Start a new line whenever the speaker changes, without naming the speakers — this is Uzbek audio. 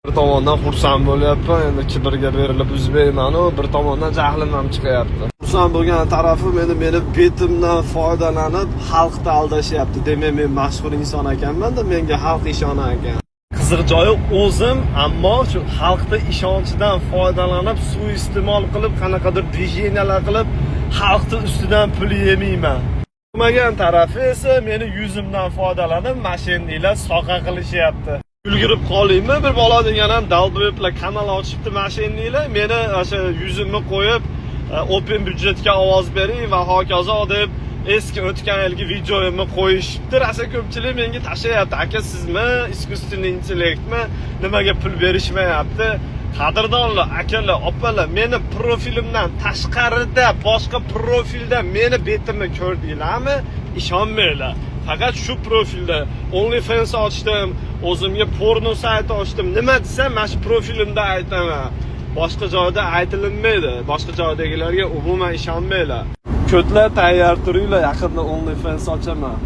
Bir tomondan xursand bo'lyapman, endi kibrga berilib uzmayman-u, bir tomondan jahlim ham chiqyapti. Xursand bo'lgan tarafim, endi meni betimdan foydalanib xalqni aldashyapti. Demak, men mashhur inson ekanman-da, menga xalq ishonar ekan. Qiziq joyi o'zim, ammo shu xalqni ishonchidan foydalanib, suiiste'mol qilib, qanaqadir движения lar qilib, xalqni ustidan pul yemayman. Bo'lmagan tarafi esa meni yuzimdan foydalanib мошенник lar soqa qilishyapti. Ulgurib qolaymi bir bola degan ham долбоёб lar kanal ochibdi, мошенник lar meni o'sha yuzimni qo'yib, open byudjetga ovoz bering va hokazo deb eski, o'tgan yilgi videoimni qo'yishibdi. Rosa ko'pchilik menga tashlayapti: "Aka, sizmi, искусственный intellektmi, nimaga pul berishmayapti?" Qadrdonlar, akalar, opalar, meni profilimdan tashqarida boshqa profilda meni betimni ko'rdinglarmi? Ishonmanglar. Faqat shu profilda OnlyFans ochdim, o'zimga porno sayt ochdim. Nima desam, mana shu profilimda aytaman. Boshqa joyda aytilinmaydi. Boshqa joydagilarga umuman ishonmanglar. Ko'tlar, tayyor turinglar, yaqinda OnlyFans ochaman.